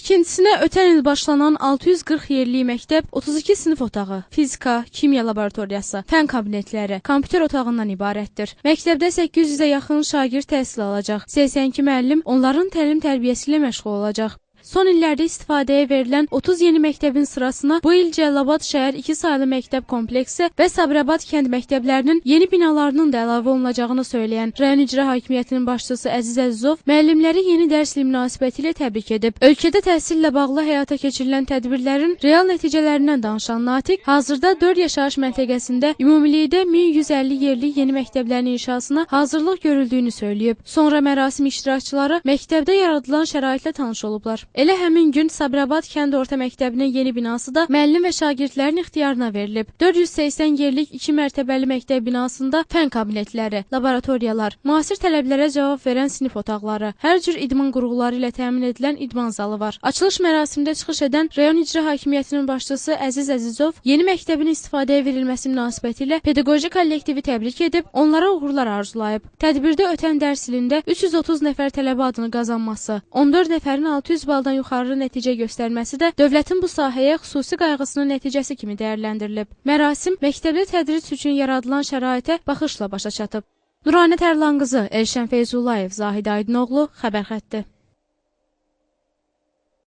Tikintisinə ötən il başlanan 640 yerlik məktəb 32 sinif otağı, fizika, kimya laboratoriyası, fən kabinetləri, kompüter otağından ibarətdir. Məktəbdə 800-ə yaxın şagird təhsil alacaq. 82 müəllim onların təlim-tərbiyəsi ilə məşğul olacaq. Son illərdə istifadəyə verilən 30 yeni məktəbin sırasına bu il Cəlilabad şəhər 2 saylı məktəb kompleksi və Sabirabad kənd məktəblərinin yeni binalarının da əlavə olunacağını söyləyən rayon icra hakimiyyətinin başçısı Əziz Əzizov müəllimləri yeni dərs ili münasibətilə təbrik edib. Ölkədə təhsillə bağlı həyata keçirilən tədbirlərin real nəticələrindən danışan Natiq, hazırda 4 yaşayış məntəqəsində ümumilikdə 1150 yerlik yeni məktəblərin inşasına hazırlıq görüldüyünü söyləyib. Sonra mərasim iştirakçıları məktəbdə yaradılan şəraitlə tanış olublar. Elə həmin gün Sabirabad kənd orta məktəbinin yeni binası da müəllim və şagirdlərin ixtiyarına verilib. 480 yerlik 2 mərtəbəli məktəb binasında fən kabinetləri, laboratoriyalar, müasir tələblərə cavab verən sinif otaqları, hər cür idman qurğuları ilə təmin edilən idman zalı var. Açılış mərasimində çıxış edən rayon icra hakimiyyətinin başçısı Əziz Əzizov yeni məktəbin istifadəyə verilməsi münasibətilə pedaqoji kollektivi təbrik edib, onlara uğurlar arzulayıb. Tədbirdə ötən dərs ilində 330 nəfər tələbə adını qazanması, 14 nəfərin 600 baldan yuxarı nəticə göstərməsi də dövlətin bu sahəyə xüsusi qayğısının nəticəsi kimi dəyərləndirilib. Mərasim məktəbdə tədris üçün yaradılan şəraitə baxışla başa çatıb. Nuranə Tərlanqızı, Elşən Feyzullayev, Zahid Aydınoğlu, xəbər xətti.